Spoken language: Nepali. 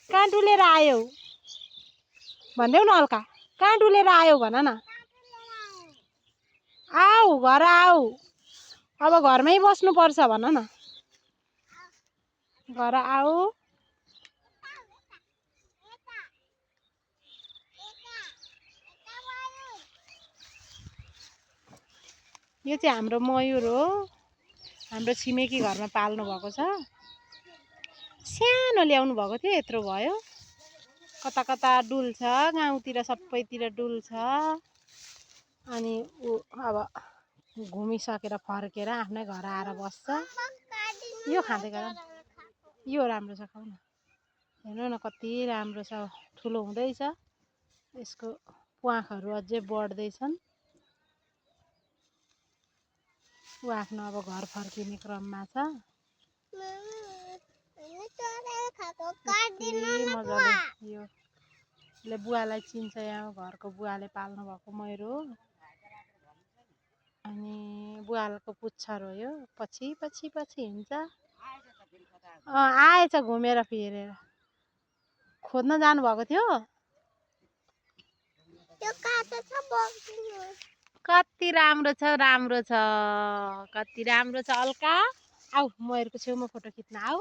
कहाँ डुलेर आयौ भन्देऊ न हल्का कहाँ डुलेर आयौ भन न आऊ घर आऊ अब घरमै बस्नुपर्छ भन न घर आऊ यो चाहिँ हाम्रो मयूर हो हाम्रो छिमेकी घरमा पाल्नु भएको छ सानो ल्याउनु भएको थियो यत्रो भयो कता कता डुल्छ गाउँतिर सबैतिर डुल्छ अनि ऊ अब घुमिसकेर फर्केर आफ्नै घर आएर बस्छ यो खाँदै गर यो राम्रो छ खाऊ न हेर्नु न कति राम्रो छ ठुलो हुँदैछ यसको प्वाखहरू अझै बढ्दैछन् ऊ आफ्नो अब घर फर्किने क्रममा छ मजाले योले बुवालाई चिन्छ यहाँ घरको बुवाले पाल्नु भएको मयूर हो अनि बुवाको पुच्छर हो यो पछि पछि पछि हिँड्छ आएछ घुमेर फिरेर खोज्न जानुभएको थियो कति राम्रो छ कति राम्रो छ अल्का आऊ मयूरको छेउमा फोटो खिच्न आऊ